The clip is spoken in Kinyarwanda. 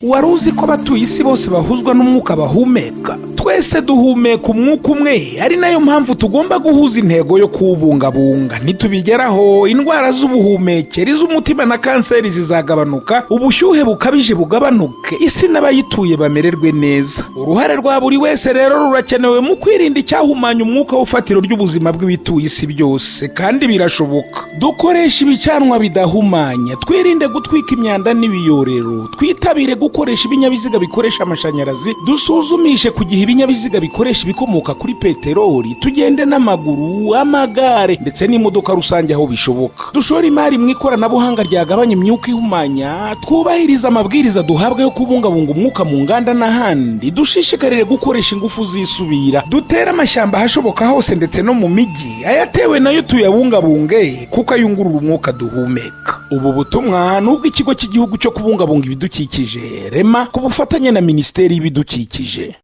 Wari uzi ko abatuye isi bose bahuzwa n'umwuka bahumeka? Twese duhumeka umwuka umwe, ari nayo mpamvu tugomba guhuza intego yo kuwubungabunga. Nitubigeraho, indwara z'ubuhumekero, iz'umutima na kanseri zizagabanuka, ubushyuhe bukabije bugabanuke, isi n'abayituye bamererwe neza. Uruhare rwa buri wese rero rurakenewe mu kwirinda icyahumanya umwuka w'ifatiro ry'ubuzima bw'ibituye isi byose, kandi birashoboka. Dukoresha ibicanwa bidahumanya, twirinde gutwika imyanda n'ibiyorero, twitabire gukoresha ibinyabiziga bikoresha amashanyarazi, dusuzumishe ku gihe ibinyabiziga bikoresha ibikomoka kuri peteroli, tugende n'amaguru, amagare ndetse n'imodoka rusange aho bishoboka, dushore imari mu ikoranabuhanga ryagabanya imyuka ihumanya, twubahirize amabwiriza duhabwa yo kubungabunga umwuka mu nganda n'ahandi, dushishikarire gukoresha ingufu zisubira, dutere amashyamba ahashoboka hose ndetse no mu mijyi, ayatewe nayo tuyabungabunge kuko ayungurura umwuka duhumeka. Ubu butumwa ni ubw'ikigo cy'igihugu cyo kubungabunga ibidukikije, REMA, ku bufatanye na Minisiteri y'Ibidukikije.